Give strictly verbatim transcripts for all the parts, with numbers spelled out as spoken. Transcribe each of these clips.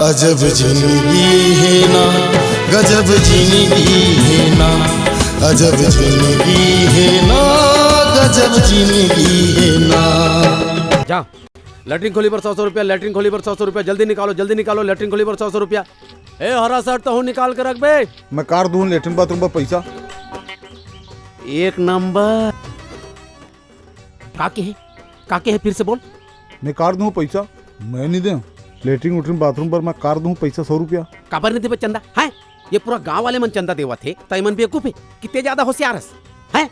अजब जिंदगी हे ना, गजब जिंदगी हे ना, अजब जिंदगी हे ना, गजब जिंदगी हे ना। जा, लैट्रिन खोली बर सौ सौ रुपया, लैट्रिन खोली बर सौ सौ रुपया, जल्दी निकालो, जल्दी निकालो, लैट्रिन खोली बर सौ सौ रुपया। ए हरा शर्ट, तहूं निकाल के रख बे। मैं कार दूं लैट्रिन बाथरूम बर पैसा। एक नंबर। का के हे? का के हे? फिर से बोल। मैं कार दूं पैसा? मैं नहीं दे। लैट्रिन उट्रिन बाथरूम बर मैं कार दूं पैसा सौ रुपया। काबर नहीं देबे चंदा? हैं? ये पूरा गांव वाले मन चंदा देवत हे, त एमन बेवकूफ हे? कितने ज्यादा होशियार हस? हैं?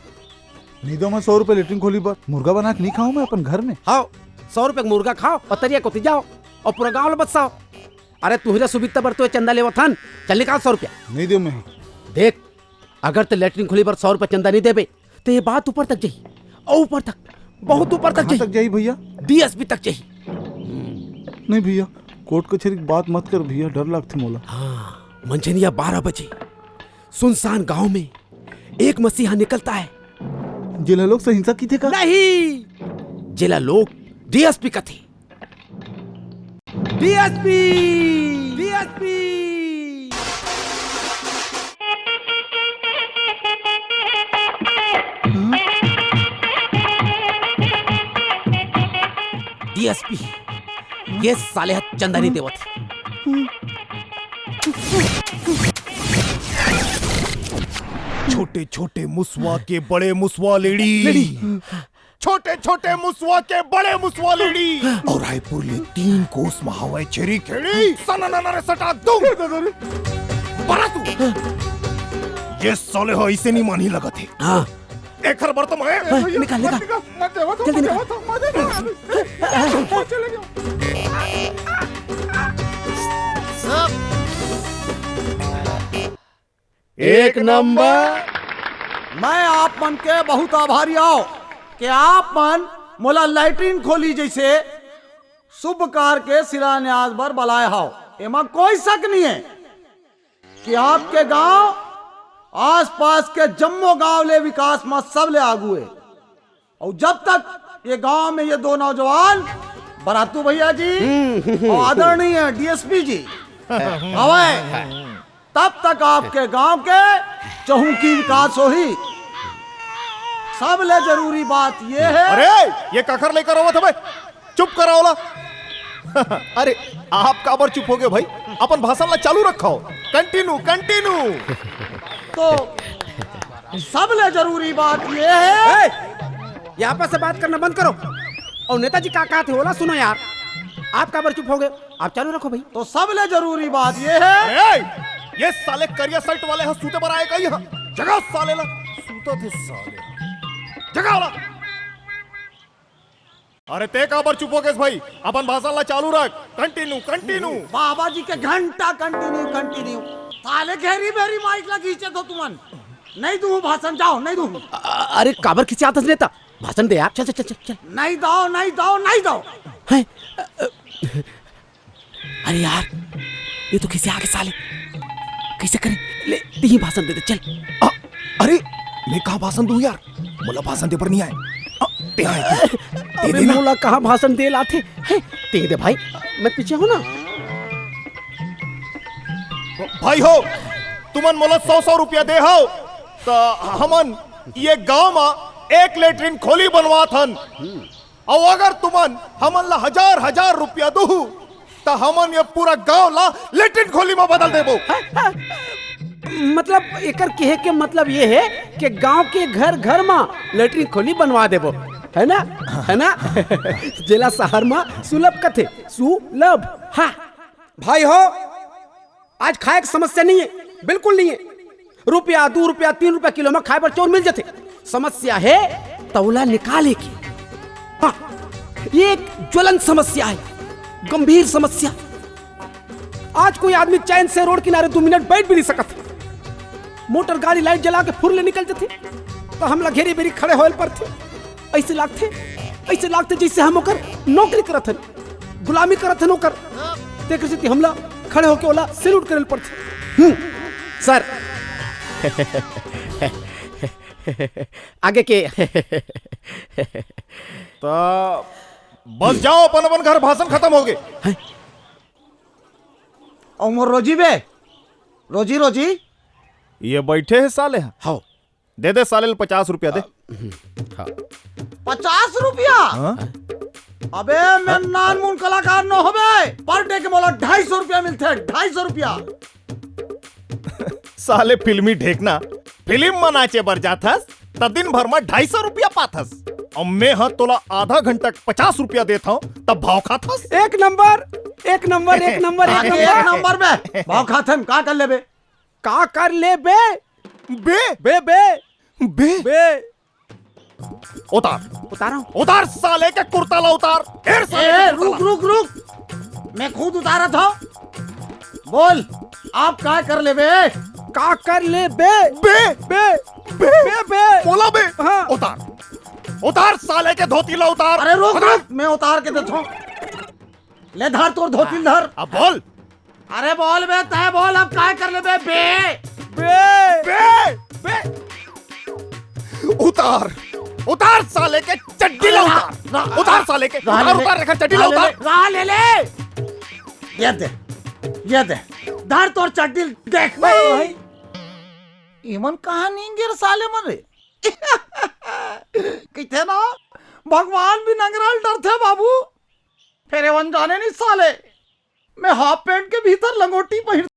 नहीं दो मैं सौ रुपया लैट्रिन खोली बर। मुर्गा बना के नहीं खाऊं मैं अपन घर में। हाव, सौ रुपया के मुर्गा खाओ और तरिया कोती जाओ और पूरा गांव ला बसाओ। अरे तुहिरा सुबित्ता बर तो ये चंदा लेवत हन। चल निकाल सौ रुपया। नहीं दे मैं। देख, अगर ते लैट्रिन खोली बर सौ रुपया चंदा नहीं देबे, त ये बात ऊपर तक जाही, अउ ऊपर तक, बहुत ऊपर तक कहाँ जाही। तक जाही भैया? डीएसपी तक जाही। नहीं भैया, कोर्ट कचहरी की बात मत कर भैया, डर लगथे मोला। हाँ, मंझनिया बारह बजे सुनसान गांव में एक मसीहा निकलता है। जेला लोग सहिंसा किथे का? नहीं, जेला लोग डीएसपी कथे। DSP, DSP. डीएसपी, ये साले ह चंदा नहीं देवत। छोटे छोटे मुसवा के बड़े मुसवा लेड़ी। लेड़ी। छोटे छोटे मुसवा के बड़े मुसवा लेड़ी। और रायपुर ले तीन कोस म हवय छेरी खेड़ी। सना ना ना रे सटा दुम। बरा तू। ये साले ह अइसे नहीं मानी लगत हे। हाँ। एखर बर तो मैं हाँ, निकाल, निकाल। मत देवा तो, जल्दी मत निकाल। देवा तो, मत देवा। चले जाओ। एक नंबर। मैं आप मन के बहुत आभारी आव कि आप मन मोला लैट्रिन खोली जैसे शुभ कार्य के शिलान्यास बर बलाए हव। एमा कोई शक नहीं है कि आपके गांव, आसपास के जम्मो गांव ले विकास म सबले आगू है। और जब तक ये गांव में ये दो नौजवान बरातू भैया जी हम्म। और आदरणीय डीएसपी जी हवय, तब तक आपके गांव के चहुंकी विकास होही। सबले जरूरी बात ये है। अरे, ये काखर लेकर आवत हवे? चुप कराओ ला। अरे, आप काबर चुप हो गए भाई? अपन भाषण ला चालू रखो। Continue, continue. तो सबले जरूरी बात ये है। ए, ये आपस से बात करना बंद करो। और नेताजी का कहत हे, ओला सुनो यार। आप काबर चुप हो गए? आप चालू रखो भाई। तो सबले जरूरी बात ये है। अरे, ये साले करिया शर्ट वाले ह सूते बर आए का ही ह? जगाओ साले ला। सूतत हे साले। जगाओ ला। अरे ते काबर चुप हो गेस भाई? अपन भाषण ला चालू रख। Continue, continue. बाबा जी के घंटा कंटिन्यू, कंटिन्यू। साले घेरी बेरी माइक ला खींचत हो तुमन। नहीं दूं भाषण, जाओ, नहीं दूं। अ-, अरे काबर खिसियात हस नेता? भाषण दे यार, चल, चल, चल, चल, चल। नहीं दो, नहीं दो, नहीं दो। हैं? अ, अ, अरे यार, ये तो खिसिया गे साले। कैसे करें? ले, ते ही भाषण दे दे, चल। अ, अरे, मैं कहाँ भाषण दूं यार? मोला भाषण दे बर नहीं आए। अ, ते आए, ते। ते अबे दे ना। मोला कहाँ भाषण दे लाथे? हैं, ते दे भाई, मैं पीछे हूँ ना। भाई हो, तुमन मोला सौ सौ रुपया दे हो, त हमन ये गांव म एक लेटरिन खोली बनवात हन। अउ अगर तुमन हमन ला हजार हजार रुपया दुहू, त हमन ये पूरा गांव ला लेटरिन खोली म बदल देबो। मतलब, एकर कहे के मतलब ये है कि गांव के घर घर म लेटरिन खोली बनवा देबो, है ना? है ना? जेला शहर म सुलभ कथे, सुलभ। हाँ। भाई हो, आज खाए के समस्या नहीं है, बिल्कुल नहीं है। रुपया, दू रुपया, तीन रुपया किलो म खाए बर चाउर मिल जथे। समस्या है तौला निकाले की। हाँ, ये एक ज्वलंत समस्या है, गंभीर समस्या। आज कोई आदमी चैन से रोड किनारे दू मिनट बैठ भी नहीं सकत। मोटर गाड़ी लाइट जला के फुर ले निकल जथे, त हमला घेरी बेरी खड़े होए ल परथे। ऐसे लागथे, ऐसे लागथे जैसे हम ओकर नौकरी करत हन, गुलामी करत हन ओकर। तेकर सेती हमला खड़े होके ओला सैल्यूट करे ल परथे। हम्म, सर। आगे के। त बस जाओ, अपन अपन घर भाषण खत्म हो गे। हैं? अउ मोर रोजी बे, रोजी, रोजी। ये बइठे हे साले ह। हव। दे दे साले ल पचास रुपया दे। हाँ। पचास रुपया? हाँ? अबे, मैं नानमुन कलाकार न होबे। Per day के मोला ढाई सौ रुपया मिलथे, ढाई सौ रुपया। साले फिल्मी ढेकना, फिल्म म नाचे बर जाथस, त दिन भर म ढाई सौ रुपया पाथस। अउ मैं ह तोला आधा घंटा के पचास रुपया देत हंव, तब भाव खाथस। एक नंबर, एक नंबर, एक नंबर, एक आगे नंबर। एक नंबर बे, भाव खाथन, का कर लेबे? का कर लेबे? बे? बे, बे। बे? बे। उतार। उतारो। उतार साले के कुर्ता ला उतार। फेर साले ए, के कुर्ता रुक, ला। रुक, रुक। मैं खुद उतारत हंव। बोल, अब का कर लेबे? का कर लेबे? बे। बे। बे। बे, बे। मोला बे। हाँ। उतार। उतार साले के धोती ला उतार। अरे रुक, उतार। रुक, मैं उतार के देथंव। ले धर तोर धोती ल धर। अब बोल। अरे बोल बे, तैं बोल, अब काय कर लेबे बे? बे। बे। बे। उतार, उतार साले के चड्डी ला रा-, उतार। रा-, उतार साले के, रा-, उतार, ले, उतार, एखर चड्डी ला रा-, ले, उतार। रा-, ले, ले। ये दे, ये दे, धर तोर चड्डी ल देख। भाई। इमन कहाँ नींगे रे साले मन रे? कहिथे ना, भगवान भी नंगरा ल डरथे बाबू। फेर एमन जाने नहीं साले, मैं half pant के भीतर लंगोटी पहिर